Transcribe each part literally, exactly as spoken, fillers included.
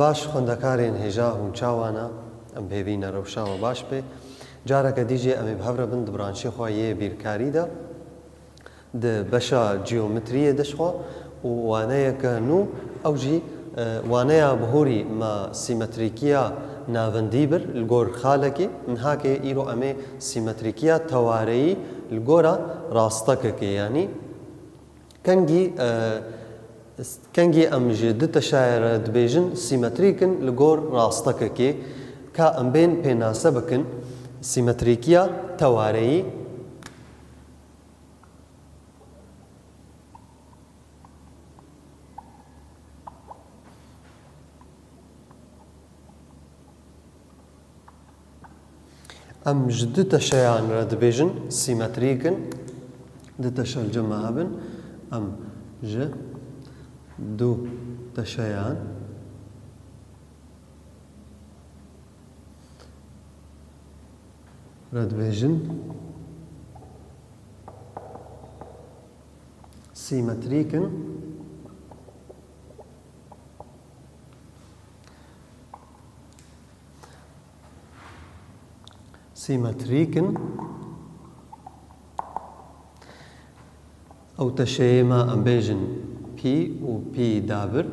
Baş, xwendekarên hêja hûn çawa ne? Em bi hêvî ne rewşa we baş be. Careke dî jî em ê bi hev re bin di branşê xwe yê bîrkarî de. Di beşa geometriyê de jixwe û waneyeke nû, ew jî, e, waneya bihorî me sîmetrîkiya navendî bir li gor xalekê. Nihakê îro em ê sîmetrîkiya tewareyî li gora rastekekê, yanî kengî, e, kengî em ji du teşayê re dibêjin sîmetrîk in li gor rastekekê, ka em bên pênase bikin sîmetrîkiya tewareyî. Em ji du teşeyan re dibêjin sîmetrîk in. Du teşe li cem me hebin. Em ji du teşeyan re dibêjin sîmetrîk in. Sîmetrîk in. Ew teşeyê me em bêjin pî û pî dabir.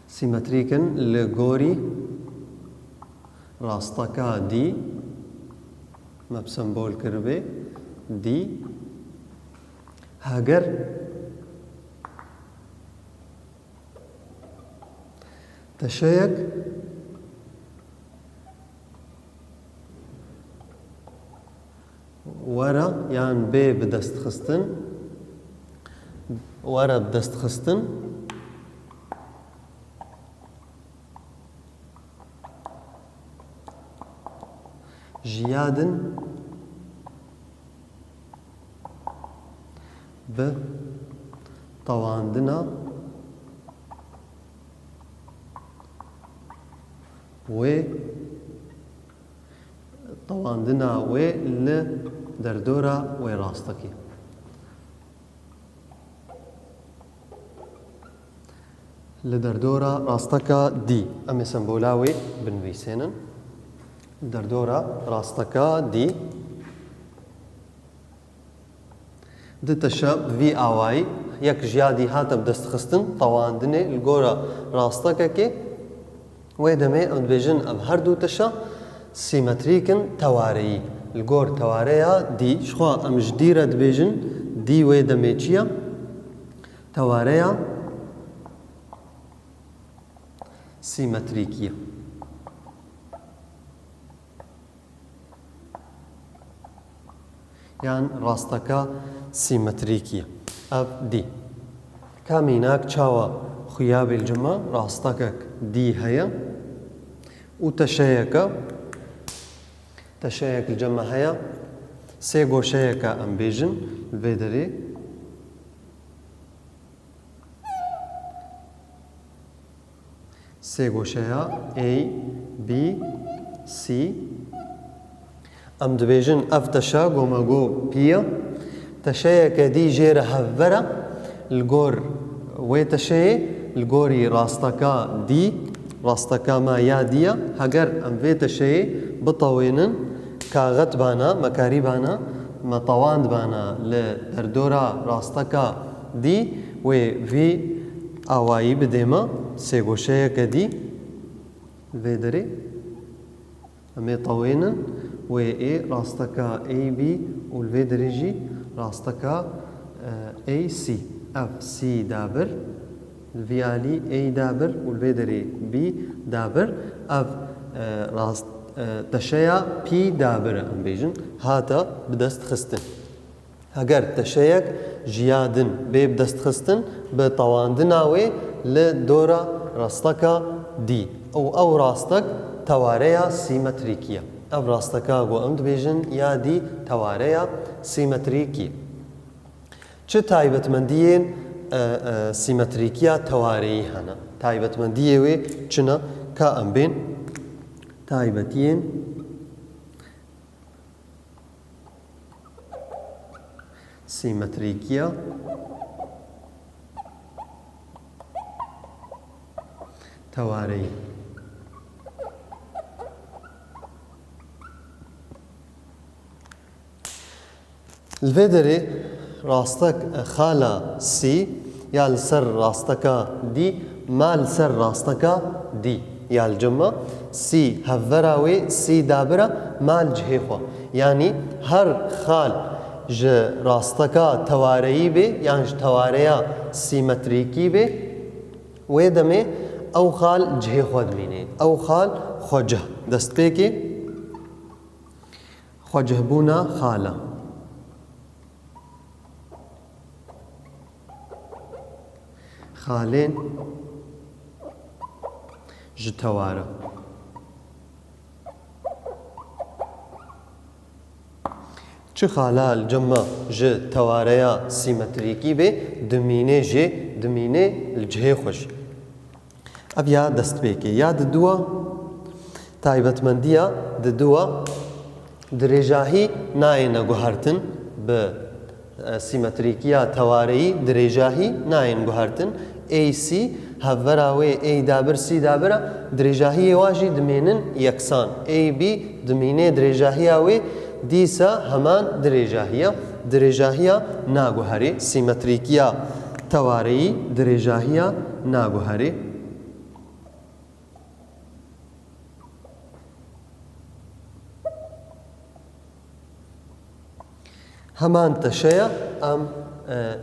Sîmetrîk in li gorî rasteka dî. Me bi sembol kiribe dî. Heger teşeyek were yan bê bidestxistin, were bidestxistin, ji ya din bi tewandina wê, tewandina wê li derdora wê rastekî. Li derdora rasteka dî. Em ê sembola wê binivîsênin. Li derdora rasteka dî. Di teşe bi vî awayî, yek ji ya dî hate bidestxistin, tewandinê li gora rastekekê. Wê demê em dibêjin ev her du teşe sîmetrîk in tewareyî. Li gor tewareya dî, jixwe em ji dî re dibêjin, dî wê demê çi ye? Tewareya sîmetrîkî ye. Yan rasteka sîmetrîkî ye. Ev dî. Ka mînak çawa xuya bê li cem me rastekek dî heye û teşeyeke, teşeyek li cem me heye, sê goşeyeke em bêjin li vê derê. Sê goşeya A, B, C. Em dibêjin ev teşe, go me go pî ye. Teşeyeke dî jê re hevver e. Li gor wê teşeyê, li gorî rasteka dî, rasteka me ya dî ye. Heger em vê teşeyê bitewênin, kaxet bana, me karî bana, me tewand bana li derdora rasteka dî, wê vî awayî bidê me, sêgoşeyeke dî li vê derê. Em ê tewênin, wê ê rasteka A B û li vê derê jî rasteka, e, A C. Ev C dabir, li vî alî A dabir û li vê derê B dabir. Ev, e, rast, e, teşeya pî dabir e, em bêjin, hate bi dest xistin. Heger teşeyek ji ya din bê bi dest xistin, bi tewandina wê li dora rasteka dî û ew rastek tewareya sîmetrîkî ye. Ev rasteka ku em dibêjin ya dî tewareya sîmetrîkî. Çi taybetmendiyên, e, e, sîmetrîkiya tewareyî hene? Taybetmendiyê wê çi ne? Ka em bên taybetiyên sîmetrîkiya, Tewareyî. Li vê derê rastek, e, xala sî ya li ser rasteka dî, ma li ser rasteka dî ya li cem me. Sî hevvera wê, sî dabira, ma li cihê xwe. Yanî her xal ji rasteka tewareyî bê yan ji tewareya sîmetrîkî bê, wê demê ew xal cihê xwe dimîne. Ew xal xwecih. Destpêkê xwecihbûna xala. Xalên ji teware. Çi xala li cem me ji tewareya sîmetrîkî bê, dimîne jê, dimîne li cihê xwe jî. Ev ya destpêkê. Ya diduwa, taybetmendiya diduwa, dirêjahî nayêne guhertin bi, e, sîmetrîkiya tewareyî, dirêjahî nayên guhertin. A C hevvera wê A dabir, C dabira, dirêjahiyê wa jî dimênin yeksan. A B dimîne dirêjahiya wê, dîsa heman dirêjahiya, dirêjahiya naguherê, sîmetrîkiya tewareyî dirêjahiya naguherê. Heman teşeya em, e,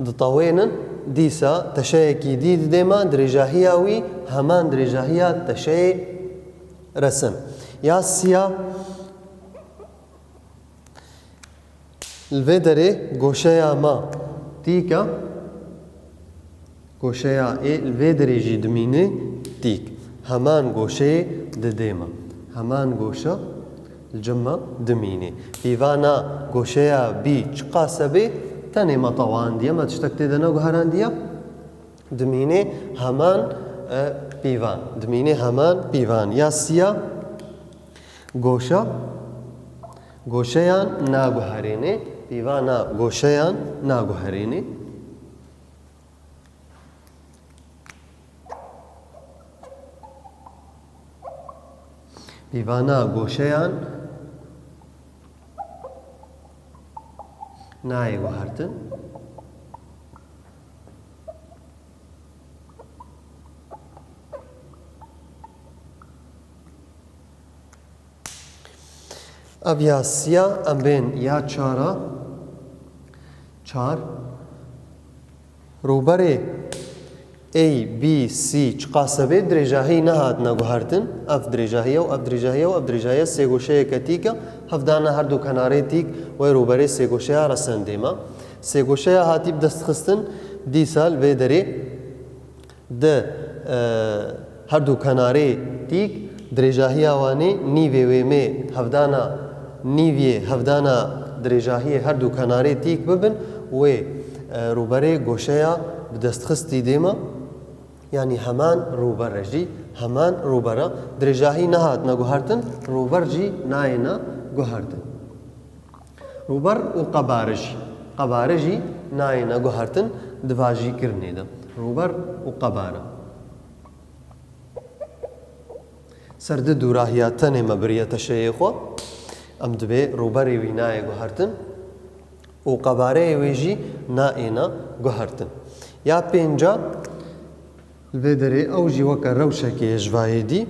ditewênin, dîsa teşeyekî dî didê me, dirêjahiya wî heman dirêjahiya teşeyê resin. Ya siya. Li vê derê goşeya ma tîk e, goşeya ê li vê derê jî dimîne tîk. Heman goşeyê didê me. Heman goşe li cem me dimîne. Pîvana goşeya bî çiqas e bê, tenê me tewandiye, me tiştek tê de neguherandiye. Dimîne heman, e, pîvan. Dimîne heman pîvan. Ya siya. Goşa, goşeyan naguherêne, pîvana goşeyan naguherêne. Pîvana goşeyan nayê guhertin. Ev ya siya, em bên ya çara. Çar. Rûberê A B C çiqas e bê, dirêjahî nehatine guhertin. Ev dirêjahiye û ev dirêjahiye û ev dirêjahiye sêgoşeyeke tîk e. Hevdana her du kenarê tîk wê rûberê sêgoşeya resendê me. Sêgoşeya hatî bi dest xistin, dîsa li vê derê. Di, e, her du kenarê tîk, dirêjahiya wanê nîvê wê mê hevdana, nîviyê hevdana dirêjahiyê her du kenarê tîk bibin, wê, e, rûberê goşeya bi destxistî dê me, yanî heman rûber e jî, heman rûber e. Dirêjahî nehatine guhertin, rûber jî nayêne guhertin. Rûber û qebare jî, qebare jî nayêne guhertin di vajîkirinê de. Rûber û qebare. Ser di dûrahiya tenê me biriye teşeyê xwe. Em dibê rûberê wî nayê guhertin û qebareyê wê jî nayêne guhertin. Ya pênca, li vê derê ew jî weke rewşekê ye ji vayê dî.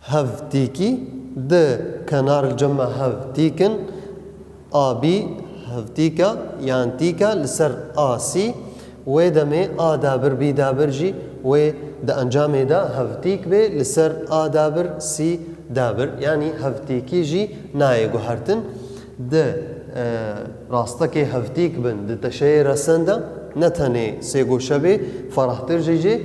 Hevtîkî, di kenar li cem me hevtîk in, A B hevtîk e yan tîk e li ser A C, wê demê A dabir, B dabir jî wê di encamê de hevtîk bê li ser A dabir, C dabir, yanî hevtîkî jî nayê guhertin. Di, e, rastekê hevtîk bin di teşeyê resen de ne tenê sêgoşe bê, ferahtir jî jê.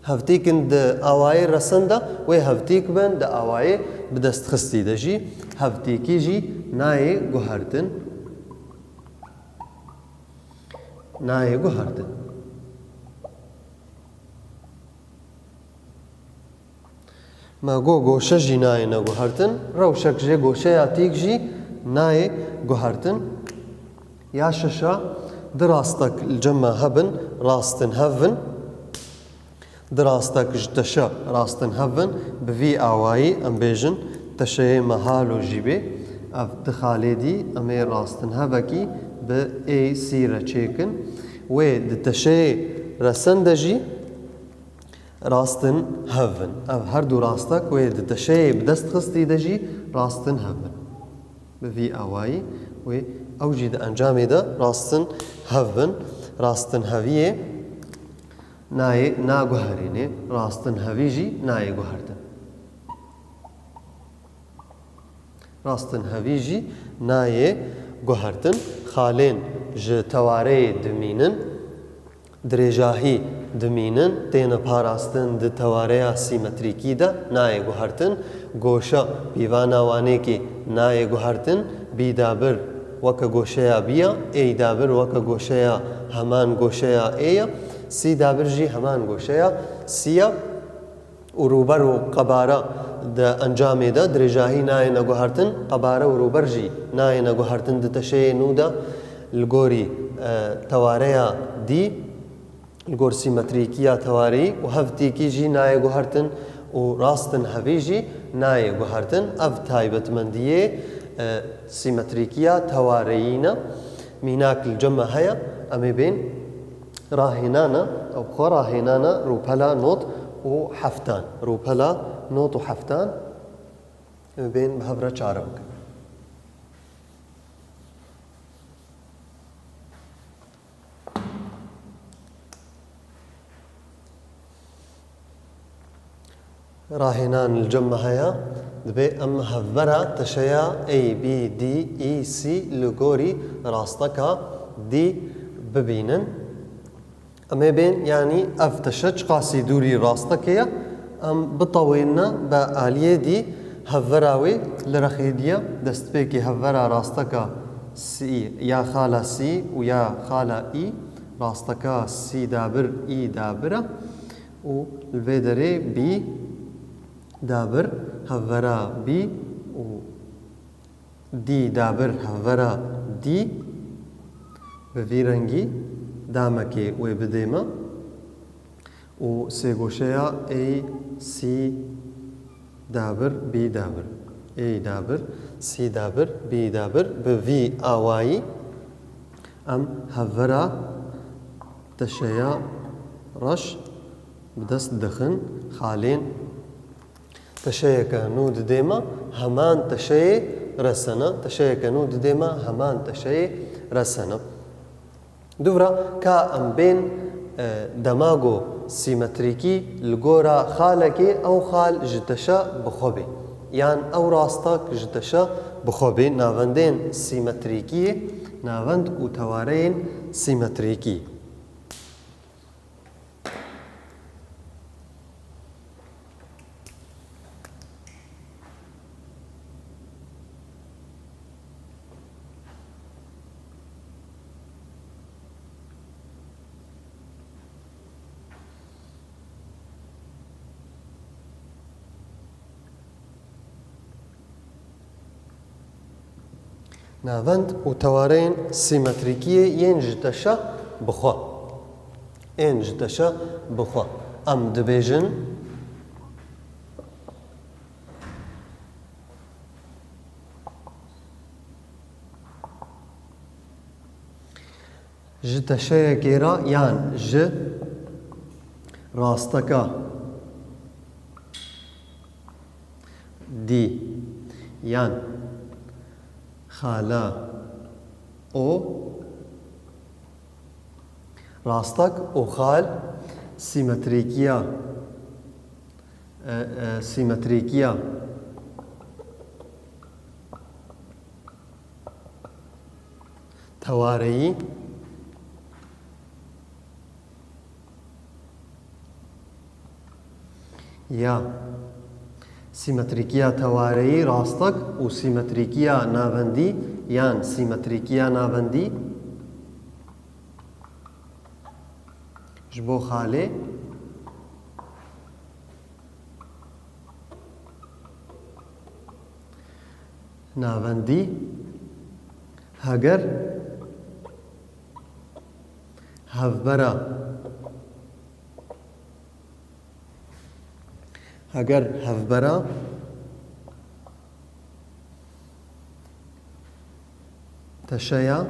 Hevtîk in di awayê resen de, wê hevtîk bin di awayê bi destxistî de jî, hevtîkî jî nayê guhertin. Nayê guhertin. Me got goşe jî nayêne guhertin, rewşek jê goşeya tîk jî nayê guhertin. Ya şeşa, di rastek li cem me hebin, rastin hev in. Du rastek ji teşe rastinhev in, bi vî awayî em bêjin teşeyê mehal û jîbê. Ev du xalê dî em ê rastinhevekî bi A C re çêkin. Wê di teşeyê resen de jî rastinhev in. Ev her du rastek wê di teşeyê bi dest xistî de jî rastinhev in. Bi vî awayî wê ew jî di encamê de rastinhev bin. Rastinheviyê nayê naguherînê, rastinhevî jî nayê guhertin. Rastinhevî jî nayê guhertin. Xalên ji tewareyê dimînin. Dirêjahî dimînin, têne parastin di tewareya sîmetrîkî de nayê guhertin. Goşa pîvana wanêkê nayê guhertin. Bî dabir weke goşeya bî ya, êy dabir weke goşeya heman goşeya ê ya, sî dabir jî heman goşeya sî ya. û rûber û qebare di encamê de dirêjahî nayêne guhertin, qebare û rûber jî nayêne guhertin di teşeyê nû de li gorî, e, tewareya dî, li gor sîmetrîkiya tewareyî û hevtîkî jî nayê guhertin û rastinhevî jî nayê guhertin. Ev taybetmendiyê, e, sîmetrîkiya tewareyî ne. Mînak li cem me heye, em ê bên. Rahênana, ew xwe rahênana rûpela not û heftan. Rûpela not û heftan, em bên bi hev re çare bikin. Rahênan li cem me heye, dibê em hevbera teşeya A, B, D, E, C li gorî rasteka D bibînin. Em ê bên, yanî ev teşe çiqasî dûrî rastekê ye, em bitewînine be aliyê D, hevbera wê li rexê D ye, destpêkê hevbera rasteka C ya xala C û ya xala E, rasteka C dabir E dabir e. û li vê derê B dabir hevbera B û D dabir hevbera D, bi vî rengî damekê wê bidê me û sêgoşeya A C dabir B dabir, A dabir C dabir B dabir, bi vî awayî em hevbera teşeya reş bi dest dixin. Xalên teşeyeke nû didê me, heman teşeyê resene. Teşeyeke nû didê me, heman teşeyê resene. Dûvra ka em bên, e, dema ku sîmetrîkî li gora xalekê, ew xal ji teşe bi xwe bê. Yan ew rastek ji teşe bi xwe bê. Navendên sîmetrîkiyê, navend û tewareyên sîmetrîkî. Navend û tewareyên sîmetrîkiyê yên ji teşe bi xwe. Ên ji teşe bi xwe. Em dibêjin, ji teşeyekê re yan ji rasteka D yan xala O, rastek û xal sîmetrîkiya, e, e, sîmetrîkiya tewareyî ya sîmetrîkiya tewareyî rastek û sîmetrîkiya navendî yan sîmetrîkiya navendî ji bo xalê navendî, heger hevbera Heger hevbera teşeya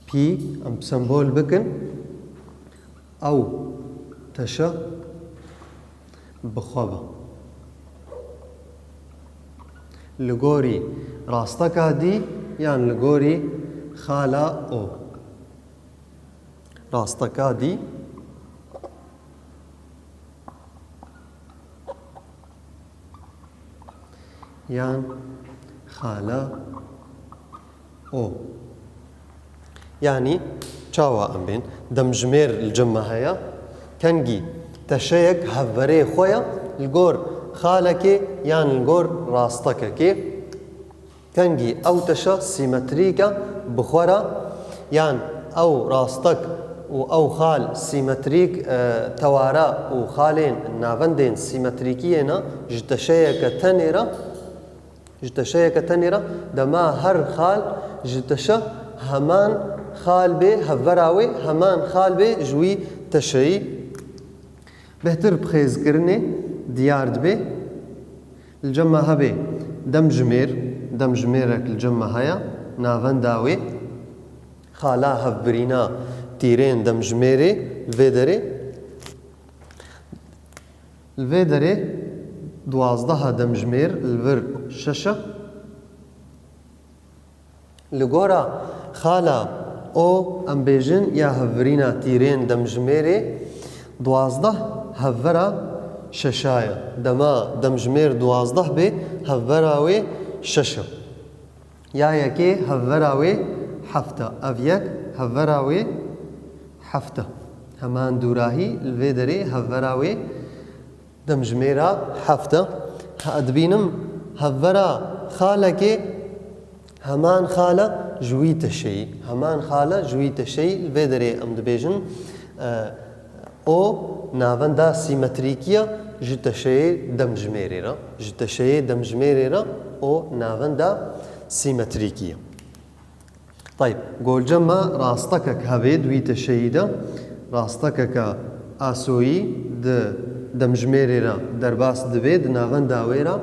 pî em sembol bikin, ew teşe bi xwe be. Li gorî rasteka dî yan li gorî xala o. Rasteka dî yan xala o. Yanî çawa em bên? Demjimêr li cem me heye. Kengî teşeyek hevverê xwe ye li gor xalekê yan li gor rastekekê. Kengî ew teşe sîmetrîk e bi xwe re, yan ew rastek û ew xal sîmetrîk, e, teware û xalên navendên sîmetrîkiyê ne ji teşeyeke tenê re, ji teşeyeke tenê re, dema her xal ji teşe heman xal bê, hevbera wê heman xal bê ji wî teşeyî. Bêhtir bi xêzkirinê diyar dibe. Li cem me hebe demjimêr, demjimêrek li cem me heye, navenda wê xala hevbirîna tîrên demjimêrê li vê derê. Li vê derê duwazdeh e demjimêr, li vir şeş e. Li gora xala o, em bêjin ya hevbirîna tîrên demjimêrê duwazdeh hevbera şeşa ye. Dema demjimêr duwazdeh bê, hevbera wê şeş e. Ya yekê hevbera wê heft e. Ev yek hevbera wê heft e. Heman dûrahî li vê derê hevbera wê demjimêra heft e. Ha, dibînim hevbera xalekê heman xale ji wî teşeyî. Heman xale ji wî teşeyî. Li vê derê em dibêjin, e, o navenda sîmetrîkî ye ji teşeyê demjimêrê re. Ji teşeyê demjimêrê re o navenda sîmetrîkî ye. Tayb, golcem me rastekek hebe di wî teşeyî de, rastekeke asoyî di demjimêrê re derbas dibe, di navenda wê re.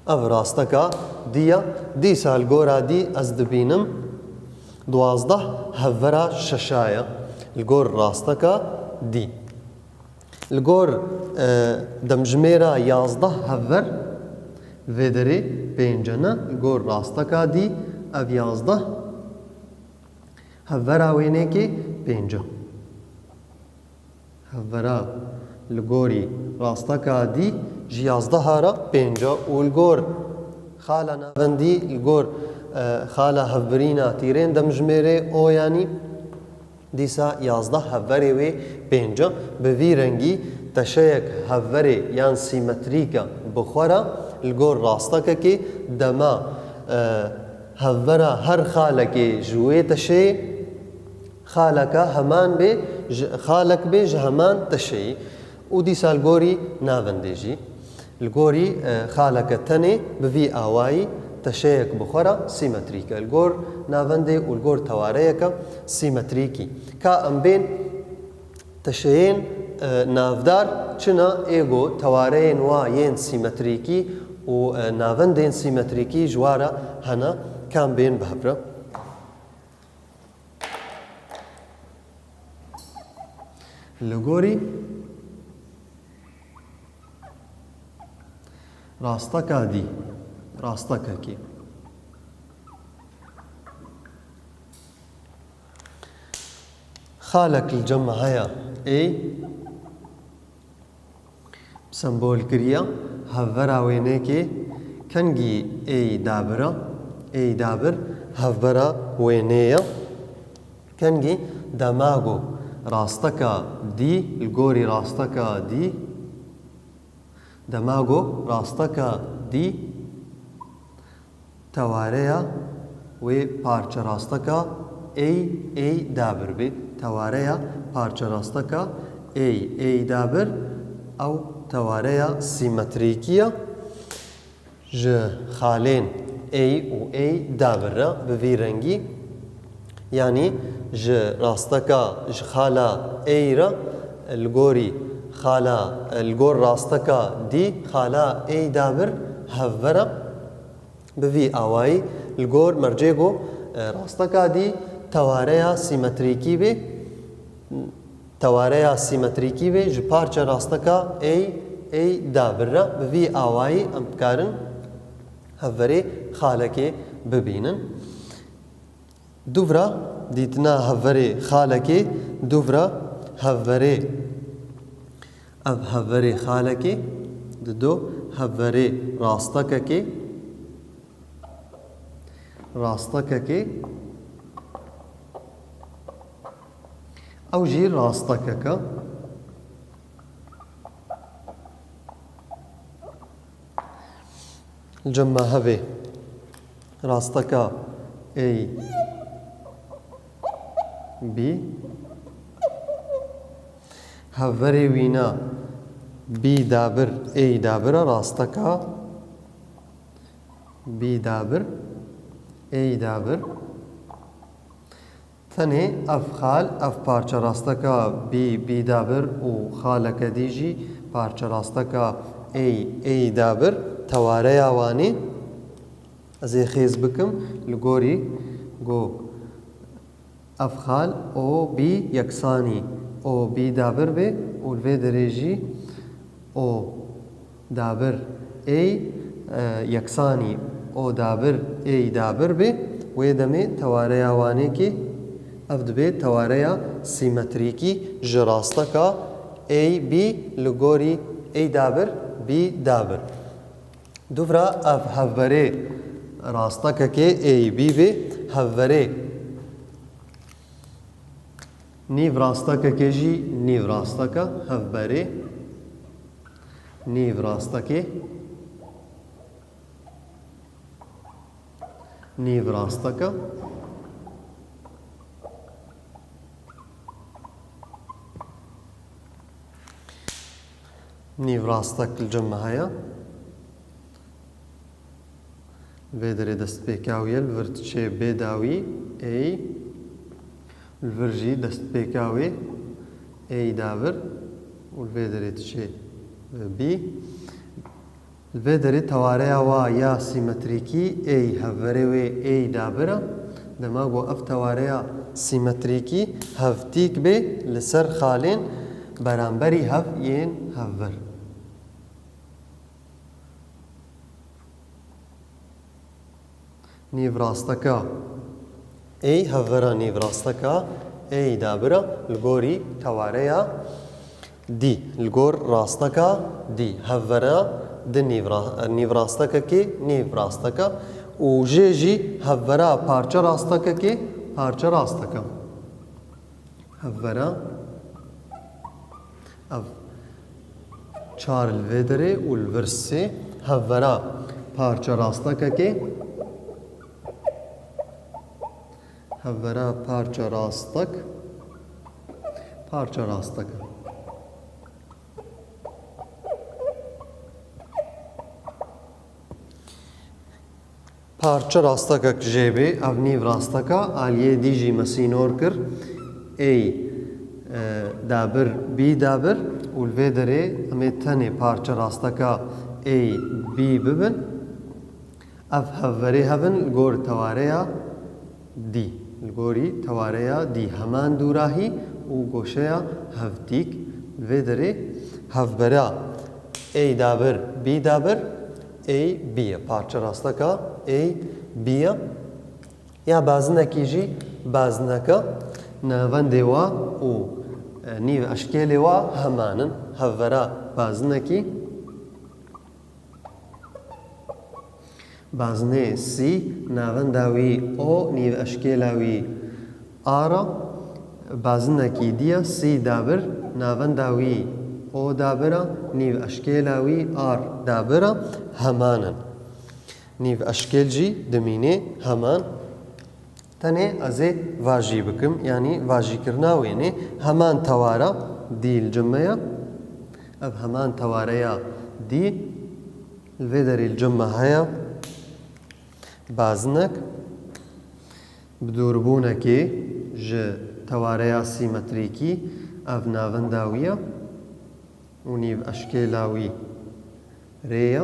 Ev rasteka dî ye. Dîsa li gora dî ez dibînim duwazdeh hevbera şeşa ye. Li gor rasteka dî. Li gor, e, demjimêra yazdeh hevber vê derê pênc e, ne? Li gor rasteka dî ev yazdeh hevbera wênekê pênc e. Hevbera li gorî rasteka dî ji yazdeha re pênc e û li gor xala navendî, li gor, e, xala hevbirîna tîrên demjimêrê o yanî, dîsa yazdeh hevverê wê pênc e. Bi vî rengî teşeyek hevverê yan sîmetrîk e bi xwe re li gor rastekekê dema, e, hevbera her xalekê ji wê teşeyê xaleka heman bê, ji, xalek bê ji heman teşeyî û dîsa li gorî navendê jî. Li gorî, e, xaleke tenê bi vî awayî teşeyek bi xwe re sîmetrîk e. Li gor navendê û li gor tewareyeke sîmetrîkî. Ka em bên teşeyên, e, navdar çi ne, ê go tewareyên wa yên sîmetrîkî û, e, navendên sîmetrîkî ji wa re hene, ka em bên bi hev re. Li gorî rasteka dî, rastekekê. Xalek li cem me heye ê. Sembol kiriye, hevbera wênekê kengî êyî dabir e, êyî dabir hevbera wênê ye. Kengî dema go rasteka dî, li gorî rasteka dî, dema go rasteka dî, tewareya wê parçerasteka êy, êy dabir bê. Tewareya parçerasteka êy, êy dabir, ew tewareya sîmetrîkî ye. Ji xalên êy û êy dabir re bi vî rengî, yanî ji rasteka, ji xala êy re li gorî Xala, e, li gor rasteka dî, xala ey dabir hevver e. Bi vî awayî li gor mercê ku, e, rasteka dî tewareya sîmetrîkî bê, tewareya sîmetrîkî bê ji parçe rasteka ey, ey dabir re. Bi vî awayî em dikarin hevverê xalekê bibînin. Dûvra dîtina hevverê xalekê, dûvra hevverê, ev hevverê xalekê, dido hevverê rastekekê, rastekekê, ew jî rastekek e. Li cem me hevê rasteka ey bî. Hevverê wîna bî dabir ey dabir e, rasteka bî dabir ey dabir. Tenê ev xal, ev parçe rasteka bî, bî dabir û xaleke dî jî parçe rasteka ey, ey dabir, tewareya wanê ez ê xêz bikim li gorî ku ev xal o bî yeksanî o bî dabir bê û li vê derê jî o dabir ey, e, yeksanî o dabir ey dabir bê, wê demê tewareya wanekê, ev dibe tewareya sîmetrîkî ji rasteka ey bî li gorî ey dabir bî dabir. Dûvra ev hevberê rastekekê ey bî bê, hevberê nîvrastekekê jî nîvrasteke, hevberê nîvrastekê nîvrasteke. Nîvrastek li cem me heye. Vê derê destpêka wî ye, li vir diçê bê dawî, ey, li vir jî destpêka wê, ey dabir û li vê derê diçê bî. Li vê derê tewareya wa ya sîmetrîkî ey hevverê wê ey dabir e. Dema ku ev tewareya sîmetrîkî hevtîk bê li ser xalên beramberî hev yên hevver. Nîvrasteka ey hevvera nîvrasteka ey dabira li gorî tewareya dî, li gor rasteka dî, hevvera di nîvra-, nîvrastekekê nîvrasteka û jê jî hevvera parçe rastekekê parçe rasteka. Hevvera ev çar li vê derê û li vir sê. Hevvera parçe rastekekê. Hevvera parçe rastek. Parçe rastek. Parçe rastekek jê bê, ev nîv rasteka, aliyê dî jî me sînor kir, ey, e, dabir, bî dabir û li vê derê em ê tenê parçe rasteka ey, bî bibin. Ev hevverê hev in li gor tewareya dî, li gorî tewareya dî heman dûrahî û goşeya hevtîk. Li vê derê hevbera ey dabir, bî dabir, ey bî ye. Parçe rasteka ey bî ye. Ya bazinekî jî bazineke, navendê wa û, e, nîv eşkêlê wa heman in. Hevbera bazinekî, bazinê sî, navenda wî o, nîv eşkêla wî ar e. Bazinekî dî ye, sî dabir, navenda wî o dabir e, nîv eşkêla wî ar dabir e, heman in. Nîv eşkêl jî dimîne heman. Tenê ez ê vajî bikim, yanî vajîkirina wênê heman tewara dî li cem me ye. Ev heman tewareya dî li vê derê li cem me heye. Bazinek bi dûrbûnekê ji tewareya sîmetrîkî ev navenda wî ye. û nîveşkêla wî rê ye.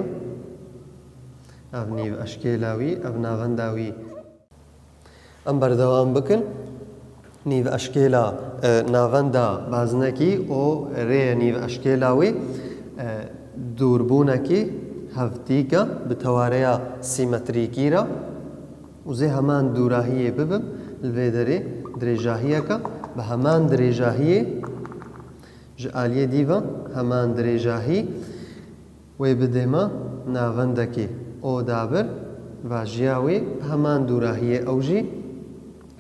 Ev nîveşkêla wî, ev navenda wî. Em berdewam bikin. Nîveşkêla, e, navenda bazinekî û rê ye nîveşkêla wî, e, dûrbûnekî hevtîk e bi tewareya sîmetrîkî re û zê heman dûrahiyê bibin, li vê derê dirêjahiyeke bi heman dirêjahiyê ji aliyê dî ve heman dirêjahî wê bidê me navendekê O dabir, vajiya wê heman dûrahiyê ew jî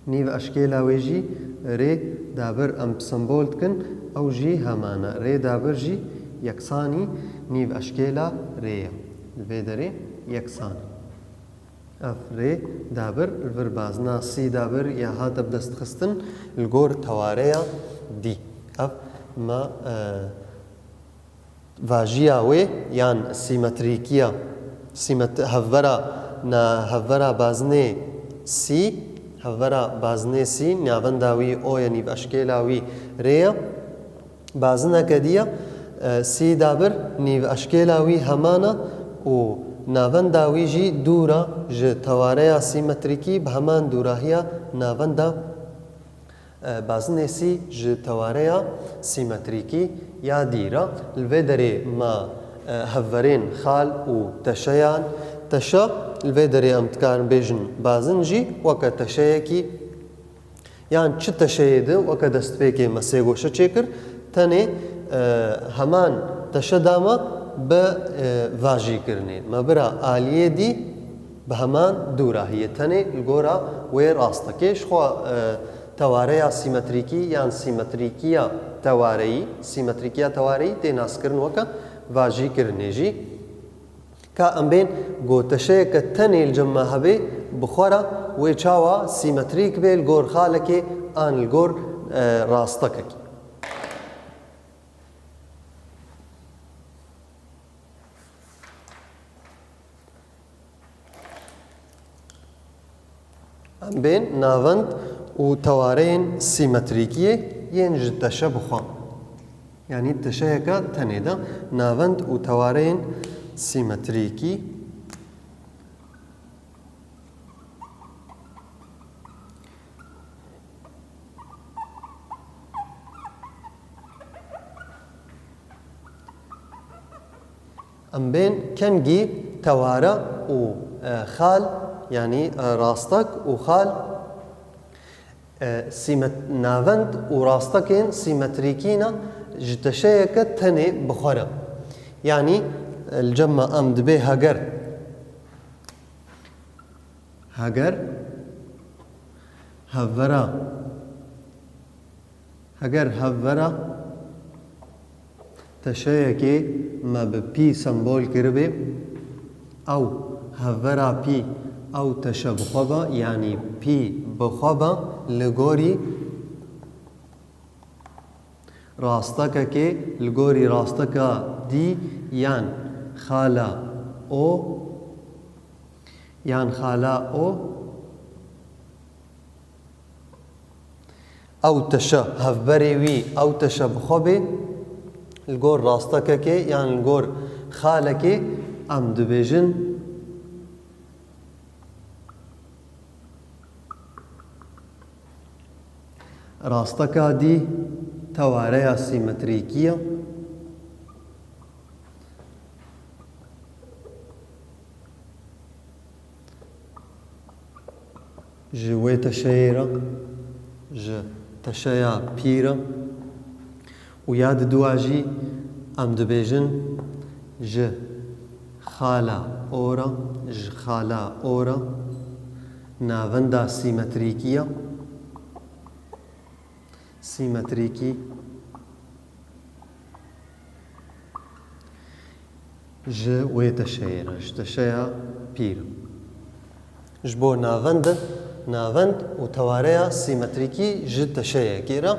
nîveşkêla wê jî rê dabir em bi sembol dikin, ew jî heman e. Rê dabir jî yeksanî nîveşkêla rê ye. Li vê derê yeksan e. Ev rê dabir li vir bazina sî dabir ya hate bidestxistin li gor tewareya dî. Ev me, e, vajiya wê yan sîmetrîkiya, sîmet-, hevbera, na hevbera bazinê sî, hevbera bazinê sî, navenda wî O ye, nîveşkêla wî rê ye. Bazineke dî ye, e, sî dabir nîveşkêla wî heman e û navenda wî jî dûr e ji tewareya sîmetrîkî bi heman dûrahiya navenda, e, bazinê sî ji tewareya sîmetrîkî ya dî re. Li vê derê me, e, hevverên xal û teşeyan, teşe, li vê derê em dikarin bêjin bazin jî weke teşeyekî Yan çi teşeyê di weke destpêkê me sêgoşe çêkir, tenê, e, heman teşe da me bi, e, vajîkirinê. Me bira aliyê dî bi heman dûrahiyê, tenê li gora wê rastekê. Ji xwe, e, tewareya sîmetrîkî yan sîmetrîkiya tewareyî, sîmetrîkiya tewareyî tê naskirin weke vajîkirinê jî. Ka em bên ku teşeyeke tenê li cem me hebe, bi xwe re wê çawa sîmetrîk be li gor xalekê an li gor, e, rastekekê. Em bên navend û tewareyên sîmetrîkiyê yên ji teşe bi xwe. Yanî teşeyeke tenê de navend û tewareyên sîmetrîkî. Em bên kengî teware û, e, xal, yanî, e, rastek û xal, e, sîmet-, navend û rastekên sîmetrîkî ne ji teşeyeke tenê bi xwe re. Yanî, e, li cem me em dibê heger, heger hevbera Heger hevbera teşeyekê me bi pî sembol kiribê, ew hevbera pî, ew teşe bi xwe be, yanî pî bi xwe be li gorî rastekekê, li gorî rasteka dî yan xala O, yan xala O, Ew teşe, hevberê wî, ew teşe bi xwe bê, li gor rastekekê yan li gor xalekê, em dibêjin, rasteka dî tewareya sîmetrîkî ye. Ji wê teşeyê re, ji teşeya pî re û ya diduwa jî em dibêjin ji xala O re, ji xala O re navenda sîmetrîkî ye. Sîmetrîkî ji wê teşeyê re, ji teşeya pî re. Ji bo navend, navend û tewareya sîmetrîkî ji teşeyekê re,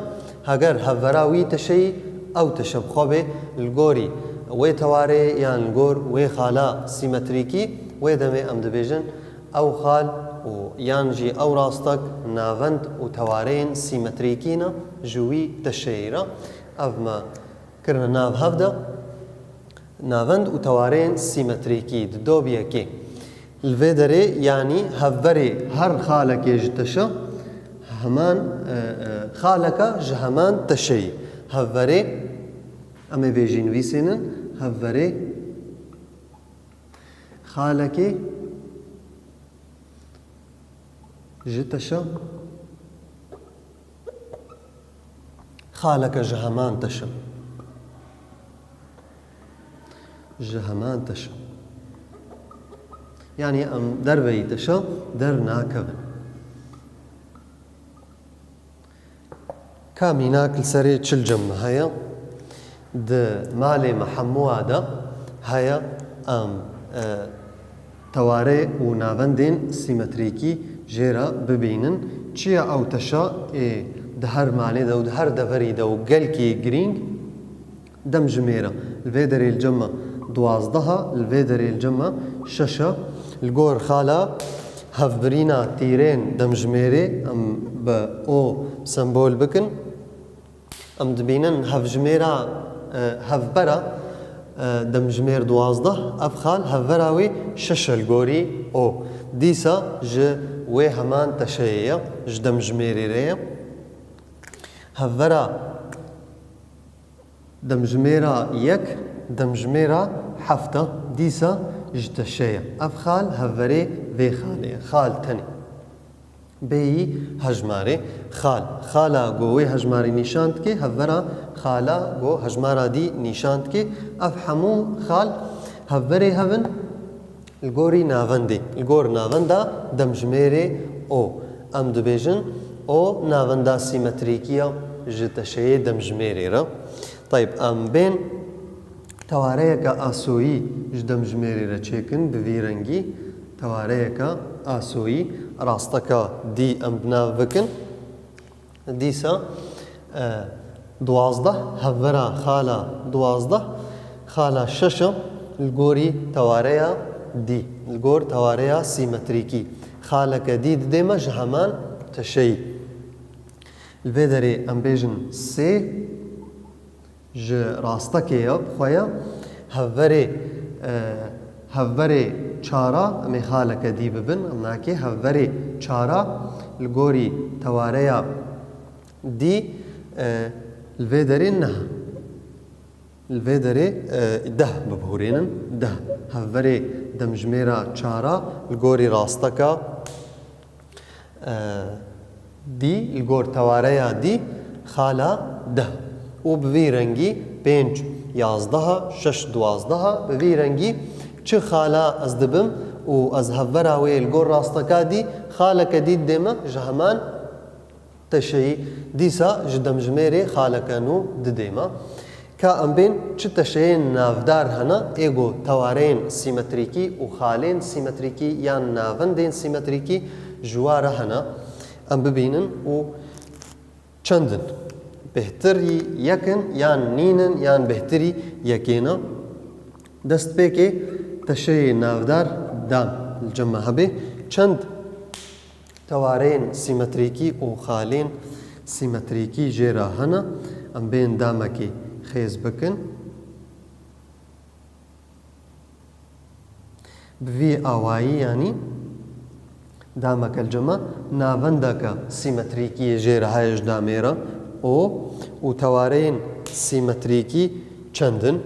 heger hevbera wî teşeyî ew teşe bi xwe bê, li gorî wê tewareyê yan li gor wê xala sîmetrîkî, wê demê em dibêjin, Ew xal û yan jî ew rastek navend û tewareyên sîmetrîkî ne ji wî teşeyî re. Ev me kirine nav hev de. Navend û tewareyên sîmetrîkî di do bi yekê. Li vê derê, yanî hevberê her xalekê ji teşa heman, e, e, xaleka ji heman teşeyî. Hevberê, em ê vê jî nivîsînin, hevberê xalekê ji teşa, xaleke ji heman teşa. Ji heman teşa. Yanî em derveyî teşa dernakevin. Ka mînak li serê çil cem me heye. Di malê me hemûa de heye em, e, teware û navendên sîmetrîkî jê re bibînin. Çi ye ew teşa ê di her malê de û di her deverî de û gelkî girîng demjimêr e. Li vê derê li cem me duwazdeh e, li vê derê li cem me şeş e. Li gor xala hevbirîna tîrên demjimêrê em bi O sembol bikin. Em dibînin hevjimêra, e, hevbera, e, demjimêr duwazdeh, ev xal hevbera wê şeş e li gorî O. Dîsa ji wê heman teşeyê ye, ji demjimêrê re ye. Hevbera demjimêra yek, demjimêra heft e, dîsa ji teşe ye. Ev xal hevberê vê xalê ye. Xal tenê. Bêyî hejmarê xal. Xala ku wê hejmarî nîşan dike, hevbera xala ku hejmara dî nîşan dike. Ev hemû xal hevberê hev in li gorî navendê, li gor navenda demjimêrê O. Em dibêjin O navenda sîmetrîkî ya ji teşeyê demjimêrê re. Tayb, em bên tewareyeke asoyî ji demjimêrê re çêkin, bi vî rengî tewareyeke asoyî, rasteka dî em bi nav bikin. Dîsa, e, duwazdeh, hevbera xala duwazdeh, xala şeş e li gorî tewareya dî, li gor tewareya sîmetrîkî. Xaleke dî didê me ji heman teşeyî. Li vê derê em bêjin sê, ji rastekê ya bi xwe ya, hevberê, e, hevberê çara, em ê xaleke dî bibin, em nakê hevberê çara li gorî tewareya dî, e, li vê derê neh. Li vê derê, e, deh bibihurênin, deh. Hevberê demjimêra çara li gorî rasteka, e, dî, li gor tewareya dî, xala deh. Û bi vî rengî pênc yazdeha, şeş duwazdeha, bi vî rengî çi xala ez dibim û ez hevbera wê li gor rasteka dî, xaleke dî didê me ji heman teşeyî, dîsa ji demjimêrê xaleke nû didê me. Ka em bên çi teşeyên navdar hene, ê ku tewareyên sîmetrîkî û xalên sîmetrîkî yan navendên sîmetrîkî ji wa re hene, em bibînin û çend in. Bêhtirî yek in yan nîn in yan bêhtirî yekê ne. Destpêkê teşeyê navdar dam li cem me hebe. Çend tewareyên sîmetrîkî û xalên sîmetrîkî jê re hene. Em bên damekê xêz bikin. Bi vî awayî, yanî dameke li cem me navendeke sîmetrîkî jê re heye ji damê re O û tewareyên sîmetrîkî çend in?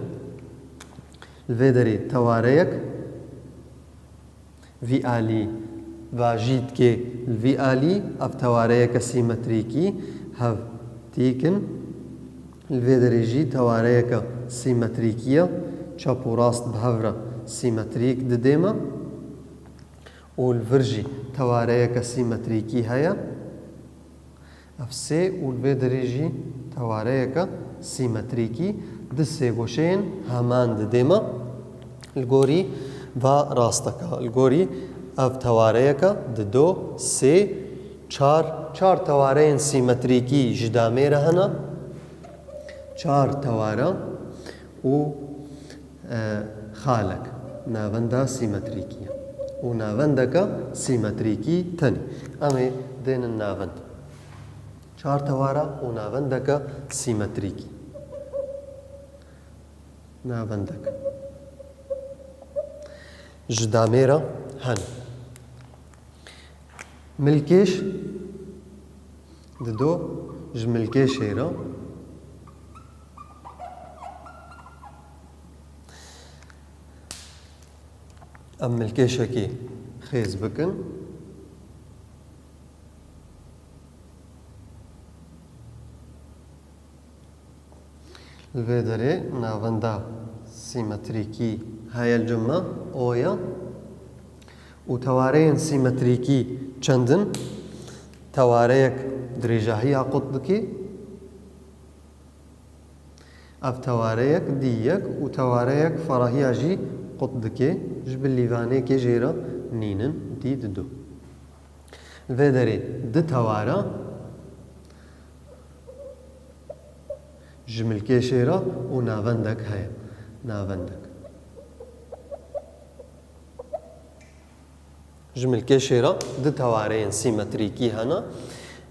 Li vê derê tewareyek vî alî vajî dike, li vî alî ev tewareyeke sîmetrîkî hev tîk in. Li vê derê jî tewareyeke sîmetrîkî ye. Çap û rast bi hev re sîmetrîk didê me. Û li vir jî tewareyeke sîmetrîkî heye. Ev sê û li vê derê jî tewareyeke sîmetrîkî di sê goşeyên heman didê me. Li gorî va rasteka, li gorî ev tewareyeke di do, sê, çar, çar tewareyên sîmetrîkî ji damê re hene. Çar teware û, e, xalek navenda sîmetrîkî ye. Û navendeke sîmetrîkî tenê. Em ê dênin navend. Çar tewara û navendeke sîmetrîkî. Navendek. Ji damê re hene. Milkêş dido, ji milkêşê re em milkêşekî xêz bikin. Li vê derê navenda sîmetrîkî heye, li cem me O ye û tewareyên sîmetrîkî çend in? Tewareyek dirêjahiya qut dike, ev tewareyek dî yek û tewareyek ferahiya jî qut dike, ji bilîvanêkê jê re nînin, dî didu. Li vê derê du teware ji milkêşê re û navendek heye. Navendek. Ji milkêşê re du tewareyên sîmetrîkî hene.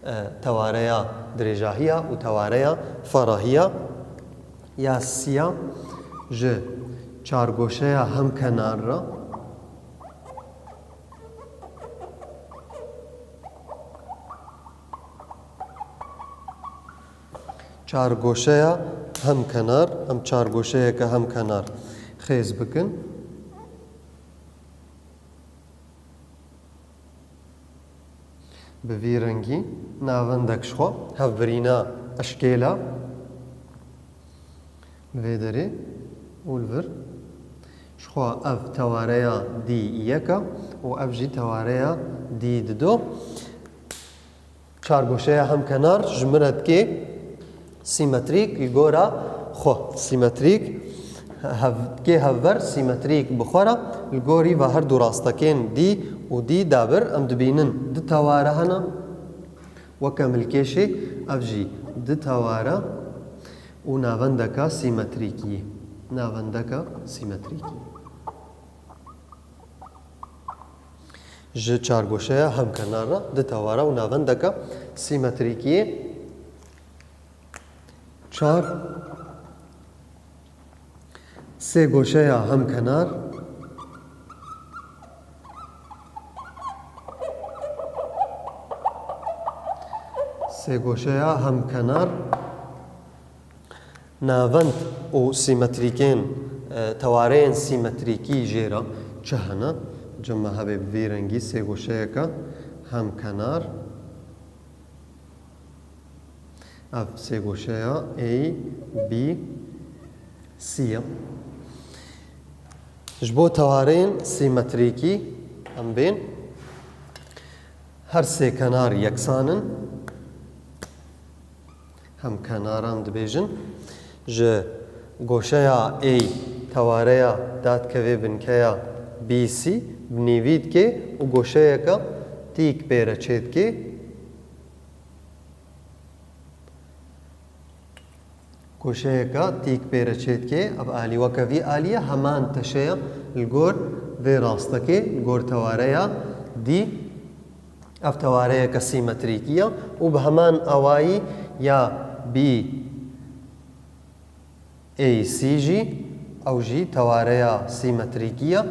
E, tewareya dirêjahiya û tewareya ferahiya. Ya siya ji çargoşeya hemkenar re Çargoşeya hemkenar, em çargoşeyeke hemkenar xêz bikin. Bi vî rengî navendek ji xwe hevbirîna eşkêla li vê derê û li vir. Ji xwe ev tewareya dî yek e û ev jî tewareya dî dido. Çargoşeya hemkenar ji min re dikê sîmetrîk li gora xwe. Sîmetrîk, hev-, dikê hevber sîmetrîk bi xwe re, li gorî ve her du rastekên dî û dî dabir em dibînin du teware hene. Weke milkêşê ev jî du teware û navendeka sîmetrîkî. Navendeka sîmetrîkî. Ji çargoşeya hemkenar re du teware û navendeke sîmetrîkî. Çar sêgoşeya hemkenar. Sêgoşeya hemkenar. Navend û sîmetrîkên, e, tewareyên sîmetrîkî jê re çi hene? Cem me hebe bi vî rengî sêgoşeyeke hemkenar. Ev sêgoşeya A B C ye. Ji bo tewareyên sîmetrîkî em bên. Her sê kenar yeksan in. Hemkenaran dibêjin, ji goşeya A tewareya dadikeve binkeya B C, bi nîvî dike û goşeyeke tîk pê re çêdike. Goşeyeke tîk pê re çêdike, ev alî weke vî alî ye, heman teşe ye li gor vê rastekê, li gor tewareya D. Ev tewareyeke sîmetrîkî ye û bi heman awayî ya B A C jî, ew jî tewareya sîmetrîkî ye.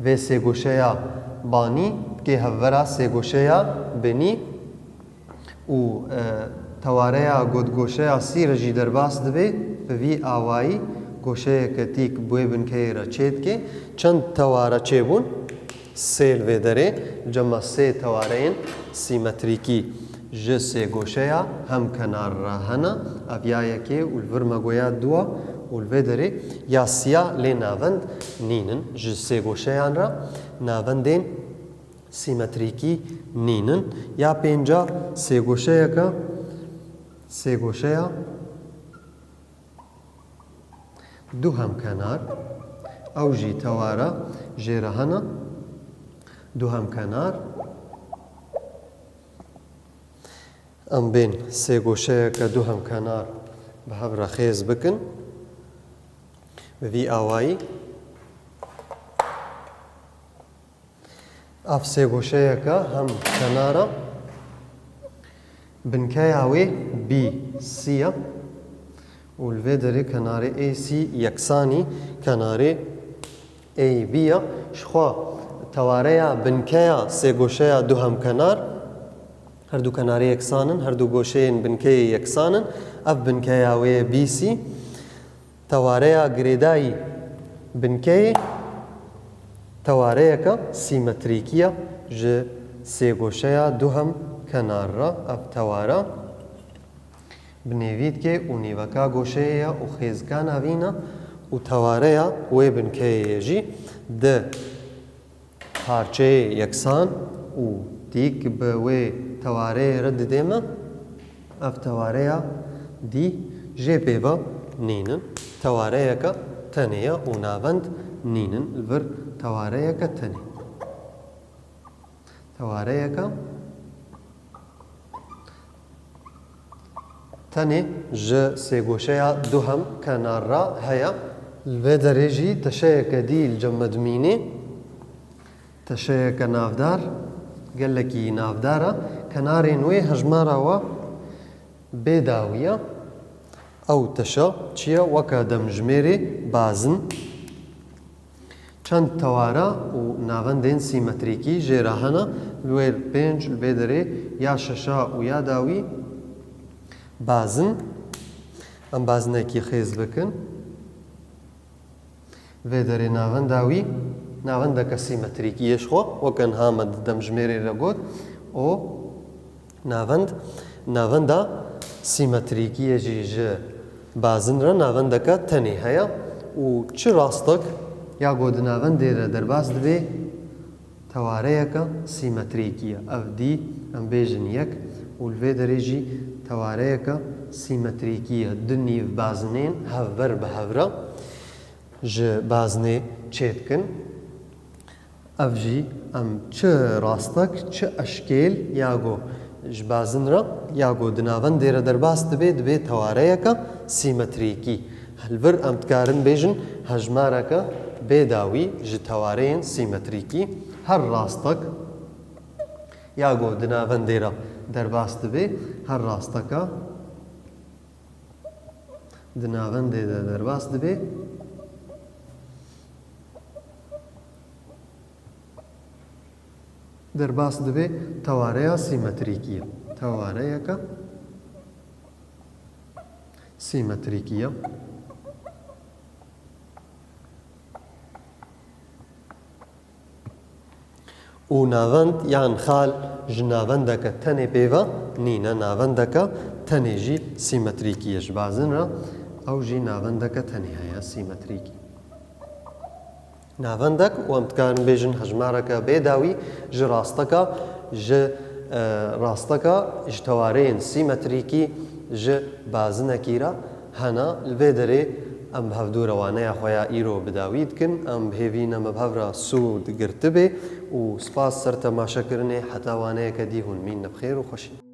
Vê sêgoşeya banî dikê hevbera sêgoşeya binî û, e, tewareya ku di goşeya C re jî derbas dibe, bi vî awayî goşeyeke tîk bi wê binkeyê re çêdike. Çend teware çêbûn? Sê li vê derê, li cem me sê tewareyên sîmetrîkî ji sêgoşeya hemkenar re hene. Ev ya yekê û li vir me goya du e û li vê derê ya siya lê navend nînin. Ji sêgoşeyan re navendên sîmetrîkî nînin. Ya pênca sêgoşeyeke, sêgoşeya du hemkenar, ew jî teware jê re hene. Du hemkenar. Em bên sêgoşeyeke du hemkenar bi hev re xêz bikin. Bi vî awayî. Ev sêgoşeyeke hemkenar e. Binkeya wê B C ye û li vê derê kenarê A C yeksanî kenarê A B ya, ji xwe tewareya binkeya sêgoşeya duhem kenar, her du kenarê yeksan in, her du goşeyên binkeyê yeksan in, ev binkeya wê ye B C. Tewareya girêdayî binkeyê tewareyeke sîmetrîkî ye ji sêgoşeya duhem kenar re. Ev teware bi nêvî dike û nîveka goşeyê ye û xêzika navîn e û tewareya wê binkeyê ye jî di parçeyê yeksan û dîk bi wê tewareyê re didê me, ev tewareya dî jê pê ve nînin. Tewareyeke tenê ye û navend nînin. Li vir tewareyeke tenê. Tewareyeke tenê ji sêgoşeya duhem kenar re heye. Li vê derê jî teşeyeke dî li cem me dimînê. Teşeyeke navdar, gelekî navdar e. Kenarên wê hejmara we bê dawî ye. Ew teşe çi ye? Weke demjimêrê bazin. Çend teware û navendên sîmetrîkî jê re hene, li wêr pênc, li vê derê ya şeşa û ya dawî bazin. Em bazinekî xêz bikin. Vê derê navenda wî, navendeke sîmetrîkî ye ji xwe, weke niha me di demjimêrê re got, û navend, navenda sîmetrîkî ye jî ji bazin re navendeke tenê heye û çi rastek ya ku di navendê re derbas dibe, tewareyeke sîmetrîkî ye. Ev dî em bêjin yek û li vê derê jî tewareyeke sîmetrîkî ye. Du nîv bazinên hevber bi hev re ji bazinê çêdikin. Ev jî em çi rastek, çi eşkêl ya ku ji bazin re ya ku di navendê re derbas dibe, dibe tewareyeke sîmetrîkî. Li vir em dikarin bêjin hejmareke bêdawî ji tewareyên sîmetrîkî. Her rastek ya ku di navendê re derbas dibe, her rasteka di navendê de derbas dibe, derbas dibe tewareya sîmetrîkî ye. Tewareyeke sîmetrîkî ye. Û navend yan xal ji navendeke tenê pê ve nîne, navendeke tenê jî sîmetrîkî ye ji bazin re, ew jî navendeke tenê heye, sîmetrîkî. Navendek û em dikarin bêjin hejmareke bêdawî ji rasteka, ji, e, rasteka ji tewareyên sîmetrîkî ji bazinekî re hene. Li vê derê em bi hevdû re waneya xwe ya îro bi dawî dikin. Em bi hêvî ne me bi hev re sûd girtibe û spas ser temaşekirinê. Heta waneyeke dî hûn mîn ne bi xêr û xweşî.